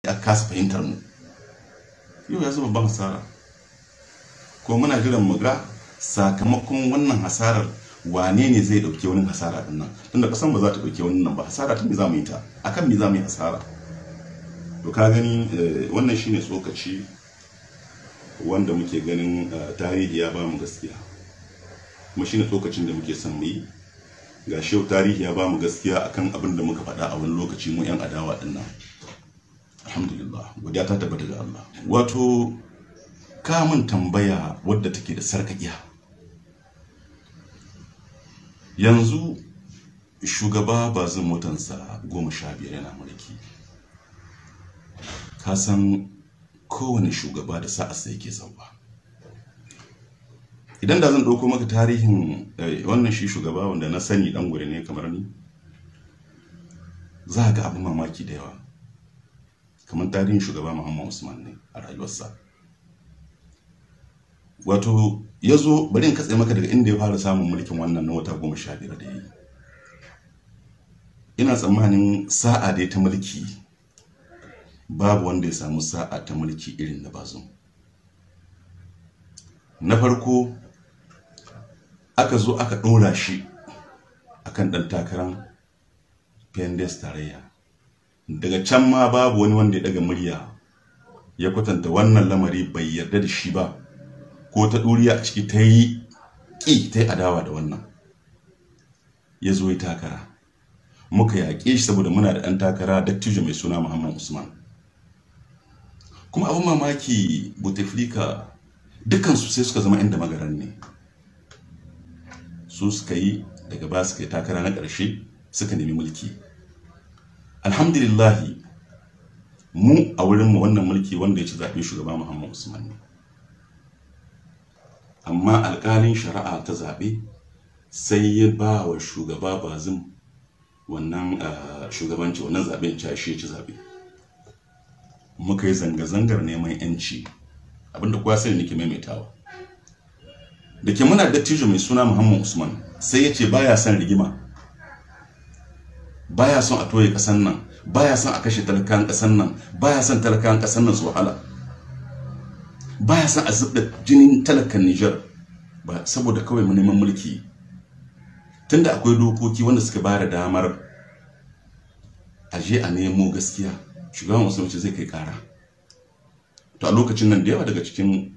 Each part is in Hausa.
Aka kasa fahimtar mu. Yau ya zama babban hasara, ko muna jiran mu ga sakamakon wannan hasarar, wane ne zai dauke wani hasara din nan, tunda kasan ba za ta dauke wannan ba. Hasara ta me za mu yi ta, akan me za mu yi hasara? To ka gani, wannan shine tsokaci wanda muke ganin tarihi ya ba mu gaskiya, kuma shine tsokacin da muke son mu yi. Ga shi yau tarihi ya ba mu gaskiya akan abin da muka faɗa a wani lokaci, mu 'yan adawa din nan. Alhamdulillah, godiya ta tabbata ga Allah. Wato ka mun tambaya wadda take da sarkakiya. Yanzu shugaba Bazum watansa 15 yana mulki. Ka san kowane shugaba da sa'arsa yake zauwa. Idan da zan ɗauko maka tarihin wannan shi shugaba wanda na sani ɗan gure ne kamar ni, za ga abin mamaki da yawa. Kamar tarihin shugaba Muhammad Usman ne a rayuwarsa. Wato ya zo, bari in katse maka daga inda ya fara samun mulkin wannan na wata 15 da ya yi. Ina tsammanin sa'a dai ta mulki, babu wanda ya samu sa'a ta mulki irin na Bazum. Na farko aka zo aka ɗora shi akan ɗan takarar PNDS Tarayya. Daga can ma babu wani wanda ya ɗaga murya ya kwatanta wannan lamari bai yarda da shi ba, ko ta ɗuriya a ciki ta yi ƙi, ta yi adawa da wannan. Ya zo ya takara, muka yaƙe shi saboda muna da ɗan takara dattijo mai suna Muhammad Usman. Kuma abin mamaki, Bouteflika dukansu sai suka zama inda magaran ne su suka yi, daga ba suka yi takara na ƙarshe suka nemi mulki. Alhamdulillahi, mu a wurinmu wannan mulki wanda ya ci zaɓe shugaba Muhammad Usman ne. Amma alƙalin shari'a ta zaɓe sai ya ba wa shugaba Bazum wannan shugabanci, wannan zaɓen cashe ci zaɓe. Muka yi zanga-zangar neman 'yanci, abinda kowa sani nake maimaitawa. Da ke muna dattijo mai suna Muhammad Usman, sai ya ce baya son rigima, baya son a toye kasan nan, baya son a kashe talakan kasan nan, baya son talakan kasan nan su wahala, baya son a zubda jinin talakan Niger ba saboda kawai mu neman mulki. Tunda akwai dokoki wanda suka bada damar a je a nemo gaskiya, shugaban musulunci zai kai kara. To a lokacin nan da yawa daga cikin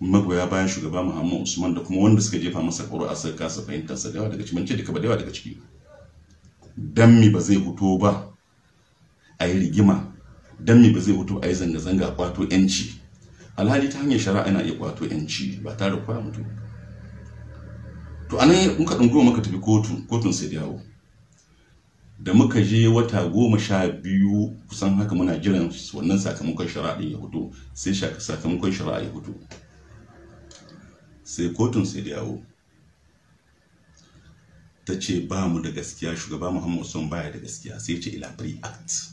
magoya bayan shugaba Muhammad Usman da kuma wanda suka jefa masa ƙuri'a suka kasa fahimtar sa, da yawa daga cikin, ce duka ba, da yawa daga ciki, dan mi ba zai fito ba a yi rigima, dan mi ba zai fito a yi zanga-zanga a kwato yanci? Alhali ta hanyar shari'a yana iya kwato yanci ba tare da kwa mutu. To anan muka ɗunguma muka tafi kotu, kotun sai dawo da muka je wata 12 kusan haka muna jiran wannan sakamakon shari'a ɗin ya fito. Sai sakamakon shari'a ya fito, sai kotun sai dawo ta ce ba mu da gaskiya, shugaba Muhammad Usman baya da gaskiya. Sai ce il a pris acte.